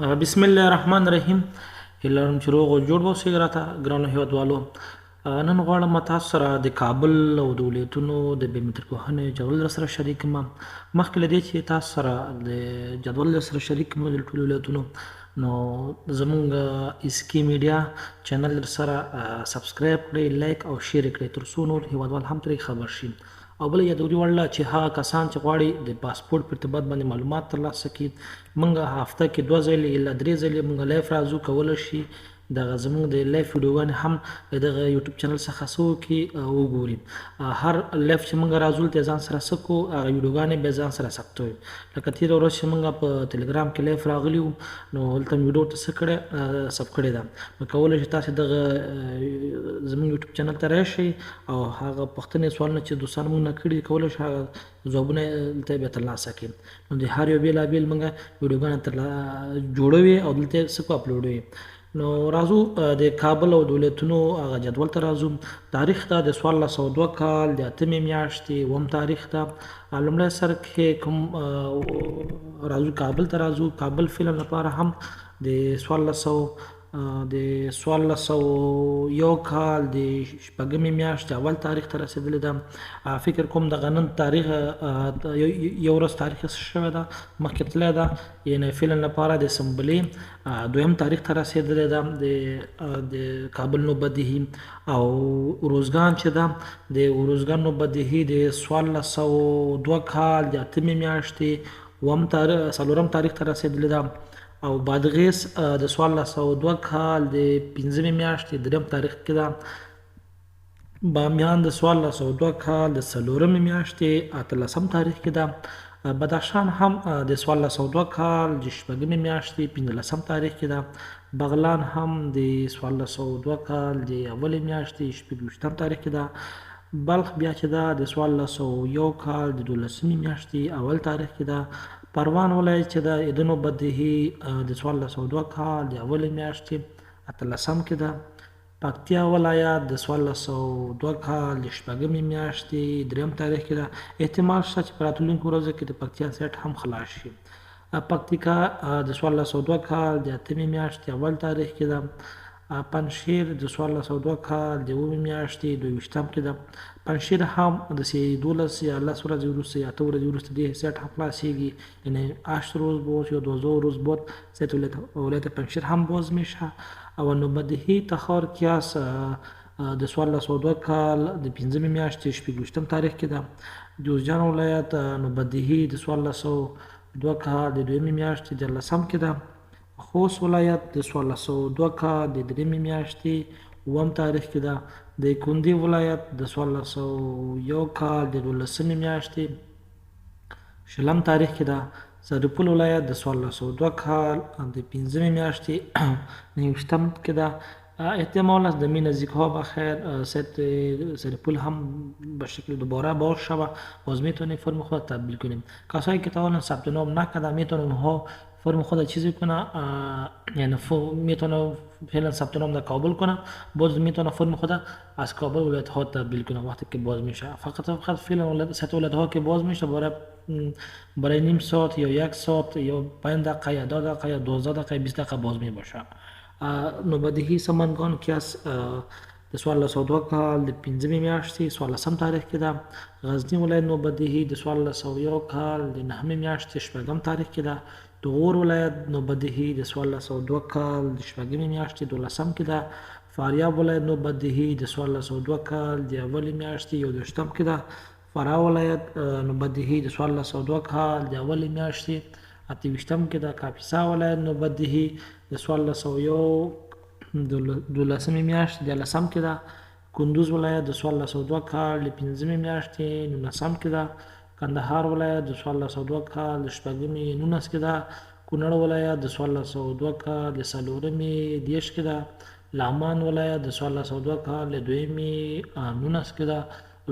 بسم الله الرحمن الرحیم. هیله لرم چې روغ او جوړ اوسئ راته ګرانو هیوادوالو. نن غواړم تاسو سره د کابل او د ولایتونو د بیومتریک پوهنې جدول در سره شریک کړم. مخکې له دې چې تاسو سره د جدول در سره شریک کړم د ټولو ولایتونو، نو زمونږ اسکی میډیا چینل در سره subscribe کړئ، like او share کړئ، تر څو نور هیوادوال هم ترې خبر شي. او بله یادوري وړله چې هغه کسان چې غواړي د پاسپورت په ارتباط باندې معلومات ترلاسه کړي، موږ هفته کې 2 ځلې یا 3 ځلې موږ live راځو، کولی شي دغه زموږ د live ویډیوګانې هم له دغه یوټیوب چینل څخه څه وکړي وګوري. هر live چې موږ راځو دلته ځان سره څه کوو، هغه ویډیوګانې بیا ځان سره ثبتوي. لکه تېره ورځ چې موږ په تلګرام کې live راغلي وو، نو هلته مې ویډیو ته څه کړې ثبت کړې ده. نو کولی شئ تاسې دغه زموږ یوټیوب چینل ته راشئ او هغه پوښتنې سوالونه چې دوستانو موږ نه کړي، کولی شئ هغه ځوابونه دلته بیا ترلاسه کړئ. نو د هر یو بېلابېل موږ ویډیوګانې جوړوي او دلته څه کوو اپلوډوي. نو راځو د کابل او د ولایتونو هغه جدول ته راځو. تاریخ ده د 1402 کال د 8مې میاشتې 7 تاریخ ده. لومړی سر کې کوم راځو کابل ته راځو. کابل فعلا لپاره هم د 1401 کال د 6مې میاشتې اول تاریخ ته رسېدلې ده. فکر کوم دغه نن تاریخ یو ورځ تاریخ څه شوی ده، مخکې تللی ده، یعنې فعلا لپاره د سنبلې دویم تاریخ ته رسېدلې ده د کابل نوبتدهي. او اروزګان چې ده، د اروزګان نوبتدهي د 1402 کال د 8مې میاشتې 4 تاریخ ته رسېدلې ده. او بادغیس د 1402 کال د 5مې میاشتې 3 تاریخ کې ده. بامیان د 1402 کال د 4مې میاشتې 18 تاریخ کې ده. بدخشان هم د 1402 کال د 6مې میاشتې 15 تاریخ کې ده. بغلان هم د 1402 کال د 1 میاشتې 26 تاریخ کې ده. بلخ بیا چې ده د 1401 کال د 12مې میاشتې اول تاریخ کې ده. پروان ولایت چې ده د نوبتدهي د 1402 کال د 1 میاشتې 18 کې ده. پکتیا ولایت د 1402 کال د 6مې میاشتې 3 تاریخ کې ده. احتمال شته چې په راتلونکو ورځو کې د پکتیا سایټ هم خلاص شي. پکتیکا د 1402 کال د 8مې میاشتې اول تاریخ کې ده. پنجشیر د 1402 کال د 7مې میاشتې 22 کې ده. پنجشیر هم د سي 12 یا 10 ورځې وروسته یا 8 ورځې وروسته دې سایټ هم خلاصېږي، یعنې 8 روز بود یا 12 روز بود سایت ولایت پنجشیر هم باز میشه. او نوبتدهي تخار کیاس د 1402 کال د 5مې میاشتې 26 تاریخ کې ده. جوزجان ولایت نوبتدهي د 1402 کال د 2مې میاشتې 13 کې ده. خوست ولایت د 1402 کال د 3مې میاشتې 7 تاریخ کې ده. د کندې ولایت د 1401 کال د 12مې میاشتې 20 تاریخ کې ده. سرپل ولایت د 1402 کال د 5مې میاشتې 29 کې ده. احتمال است در نزدیک ها بخیر سایت سرپل هم به شکل دوباره باز شوه، باز میتونیم فرم خود تبدیل کنیم. کسایی که تا حالا ثبت نام نکرده میتونن اونها فرم خود چیزی کنه، یعنی میتونه فعلا ثبت نام در کابل کنه، باز میتونه فرم خود از کابل ولایت ها تبدیل کنه وقتی که باز میشه. فقط فعلا سایت ولایت ها که باز میشه برای نیم ساعت یا 1 ساعت یا 5 دقیقه یا 10 دقیقه یا 12 دقیقه 20 دقیقه باز میباشه. نوبتدهي سمنګان کې اس د 1402 کال د 5مې میاشتې 14 تاریخ کې ده. غزني ولایت نوبتدهي د 1401 کال د 9مې میاشتې 6 تاریخ کې ده. د غور ولایت نوبتدهي د 1402 کال د 6مې میاشتې 12 کې ده. فاریاب ولایت نوبتدهي د 1402 کال د 1 میاشتې 21 کې ده. فراه ولایت نوبتدهي د 1402 کال د 1 میاشتې 28 کې ده. کاپیسا ولایت نوبتدهي د 1401 د 12مې میاشتې 13 کې ده. کندوز ولایت د 1402 کال د 5مې میاشتې 19 کې ده. کندهار ولایت د 1402 کال د 6مې 19 کې ده. کونړ ولایت د 1402 کال د 4مې 30 کې ده. لغمان ولایت د 1402 کال د 2مې 19 کې ده.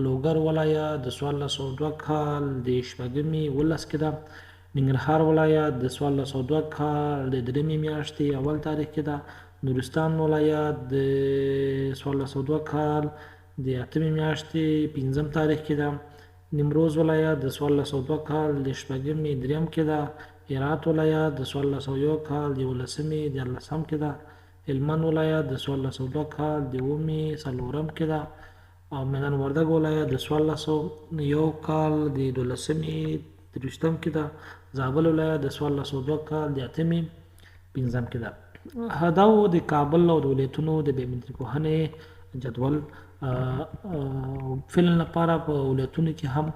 لوګر ولایت د 1402 کال د 6مې 19 کې ده. ننګرهار ولایت د 1402 کال د 3مې میاشتې اول تاریخ کې ده. نورستان ولایت د 1402 کال د 8مې میاشتې 5 تاریخ کې ده. نیمروز ولایت د 1402 کال د 6مې 3 کې ده. هرات ولایت د 1401 کال د یولسمې دیارلسم کې ده، هلمند ولایت د 1402 کال د اوومې څلورم کې ده، او میدان وردګ ولایت د 1401 کال د دولسمې درویشتم کې ده، زابل ولایت د 1402 کال د اتمې پنځم کې ده. دا و د کابل او د ولایتونو د بیومتریک پوهنې جدول. فعلا لپاره په ولایتونو کې هم،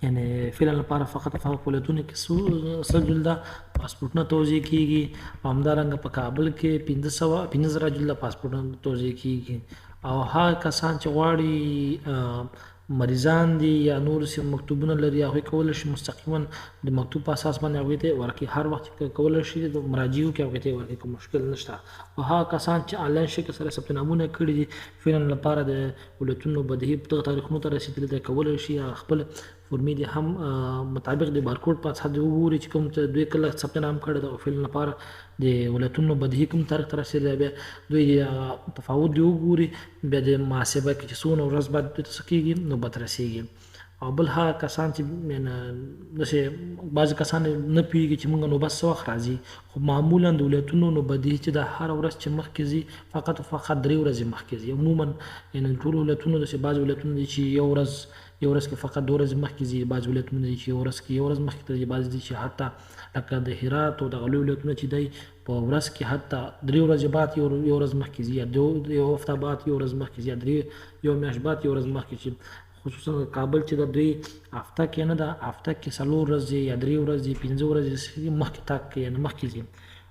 یعنی فعلا لپاره فقط فقط په ولایتونو کې سل جلده پاسپورټونه توزیع کیږي، او همدارنګه په کابل کې 500، 5000 جلده پاسپورټونه توزیع کیږي. او هغه کسان چې غواړي، مریضان دي یا نور څه مکتوبونه لري، هغوی کولی شي مستقیما د مکتوب په اساس باندې هغوی ته ورکړي. هر وخت چې کولی شي د مراجعه وکړي، هغوی ته یې ورکړي، کوم مشکل نشته. او هغه کسان چې آنلاین شکل سره ثبت نامونه کړي دي، فعلا لپاره د ولایتونو بدهي په دغه تاریخونو ته رسېدلي دی، کولی شي هغه خپل فورمې دې هم مطابق د بارکوډ په اساس دې وګوري چې کوم دوی کله ثبت نام کړی دی، او فعلا لپاره د ولایتونو بدهي کوم تاریخ ته رسېدلی، بیا دوی تفاوت دې وګوري، بیا د محاسبه کې چې څونه ورځ بعد دوی ته څه کېږي نوبت رسېږي. او بل هغه کسان چې داسې بعضې کسان نه پوهېږي چې موږ نوبت څه وخت راځي، خو معمولا د ولایتونو نوبتدهي چې د هره ورځ چې مخکې ځي، فقط او فقط 3 ورځې مخکې ځي عموما. یعنې ټولو ولایتونو داسې بعضې ولایتونه دي چې یو ورځ کې فقط 2 ورځې مخکې ځي، بعضې ولایتونه دي چې یو ورځ کې یو ورځ مخکې ته ځي، بعضې دي چې حتی لکه د هرات او دغه لوی ولایتونه چې دی په ورځ کې حتی 3 ورځې بعد یو ورځ مخکې ځي، یا یو هفته بعد یو ورځ مخکې ځي، یا درې یو میاشت بعد یو ورځ مخکې چې خصوصا کابل چې د دوی هفته کې نه ده، هفته کې 4 ورځې یا 3 ورځې 5 ورځې مخکې تګ کوي، یعنې مخکې ځي.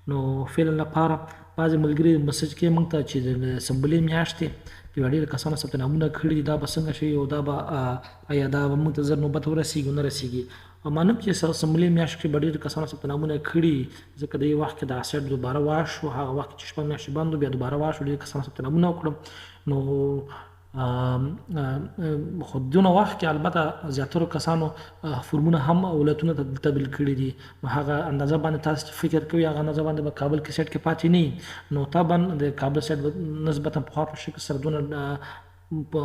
نو فعلا لپاره بعضې ملګري مسج کوي موږ ته چې د سنبلې میاشتې یو ډېر کسانو ثبت نامونه کړي دي، دا به څنګه شي، او دا به ایا دا به موږ ته زر نوبت ورسېږي او نه رسېږي؟ منم چې سنبلې میاشت کې به ډېر کسانو ثبت نامونه کړي، ځکه د یو وخت کې د اسیډ دوباره واشو، هغه وخت چې 6 میاشتې بند و، بیا دوباره واشو، ډېر کسانو ثبت نامونه وکړم. نو خو دونه وخت کې البته زیاترو کسانو فرمونه هم ولایتونو ته تبدیل کړي دي، نو هغه اندازه باندې تاسو چې فکر کوئ هغه اندازه باندې به کابل کې سیټ کې پاتې نه وي. نو طبعا د کابل سیټ نسبتا پخوا په شکل سره دونه په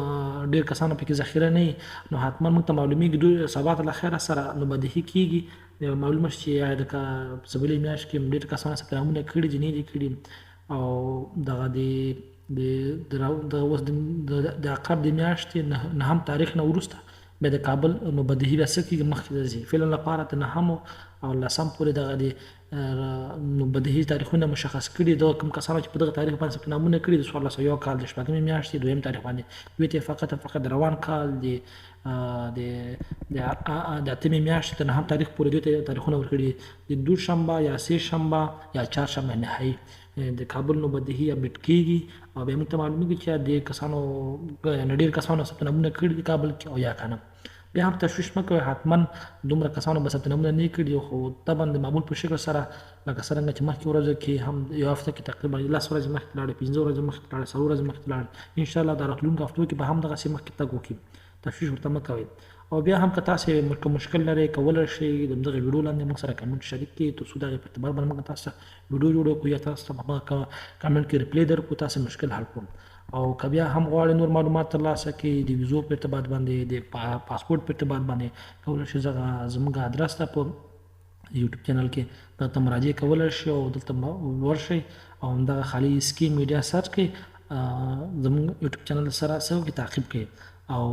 ډېر کسانو پکې ذخیره نه وي، نو حتما موږ ته معلومیږي دوی سبا ته له خیره سره نو بدیهي کېږي، معلومه شي چې د سبلې میاشت کې ډېر کسانو ثبت نامونه کړي دي نه دي کړي. او دغه د د د اوس د عقرب د میاشتې نهم تاریخ نه وروسته بیا د کابل نو بدیهي بیا څه کېږي مخکې ځي. فعلا لپاره د نهم او لسم پورې دغه د نو بدیهي تاریخونه مشخص کړي. دغه کوم کسانو چې په دغه تاریخ باندې ثبت نامونه کړي د 1401 کال د شپږمې میاشتې دویم تاریخ باندې، دوی ته فقط او فقط روان کال د د د اتمې میاشتې تر نهم تاریخ پورې دوی ته تاریخونه ورکړي. د دوشنبه یا سه شنبه یا چهارشنبه نهایي د کابل نو بدیهي اپډیټ کېږي، او بیا موږ ته معلومیږي چې د کسانو ډېر کسانو ثبت نامونه کړي دي کابل کې او یا که نه. بیا هم تشویش مه کوئ، حتما دومره کسانو به ثبت نامونه نه کړي، خو طبعا د معمول په شکل سره لکه څرنګه چې مخکې ورځو کې هم یو هفته کې تقریبا 10 ورځې مخکې لاړې، 5 ورځې مخکې لاړې، 4 ورځې مخکې لاړې، انشاءالله د راتلونکو هفتو کې به هم دغسې مخکې تګ وکړي، تشویش ورته مه کوئ. او بیا هم که تاسې کوم مشکل لرئ کولی شئ د همدغې ویډیو لاندې موږ سره کمنټ شریک کړئ، تر څو د هغې په اعتبار باندې موږ تاسو ته ویډیو جوړه کړو یا تاسو ته په کمنټ کې ریپلی درکړو، تاسې مشکل حل کړو. او که بیا هم غواړئ نور معلومات ترلاسه کړئ د ویزو په ارتباط باندې، د پاسپورټ په ارتباط باندې، کولی شئ زموږ ادرس ته په یوټیوب چینل کې دلته مراجعه کولی شئ او دلته ورشئ او همدغه خالي سکي میډیا سرچ کړئ، زموږ یوټیوب چینل سره څه وکړئ تعقیب کړئ. او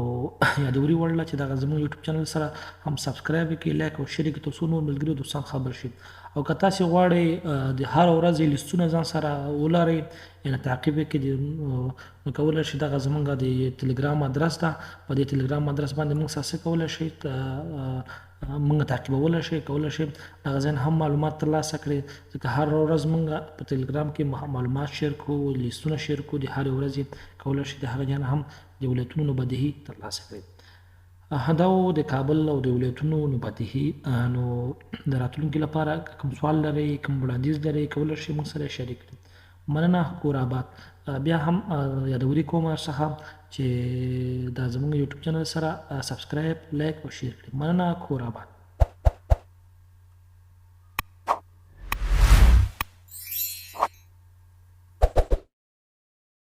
یادوري وړله چې دغه زموږ یوټیوب چینل سره هم سبسکرایب کړئ، لایک او شیر کړئ، تر څو نور ملګري او دوستان خبر شي. او که تاسې غواړئ د هر ورځې لیستونه ځان سره ولرئ، یعنې تعقیب یې کړئ، نو کولی شئ دغه زموږ د تلګرام ادرس ده، په دې تلګرام ادرس باندې موږ سره څه کولی شئ، موږ تعقیبولی شئ، کولی شئ دغه ځای هم معلومات ترلاسه کړئ، ځکه هر ورځ موږ په تلګرام کې معلومات شیر کوو، لیستونه شیر کوو د هرې ورځې، کولی شئ د هغه ځای هم د ولایتونو نوبتدهي ترلاسه کړئ. دا و د کابل او د ولایتونو نوبتدهي. نو د راتلونکي لپاره کوم سوال لرئ، کوم وړاندیز لرئ، کولی شئ موږ سره شریک کړئ. مننه، کور آباد. بیا هم یادوري کوم څخه چې دا زموږ یوټیوب چینل سره سبسکرایب، لایک او شیر کړئ. مننه، کور آباد.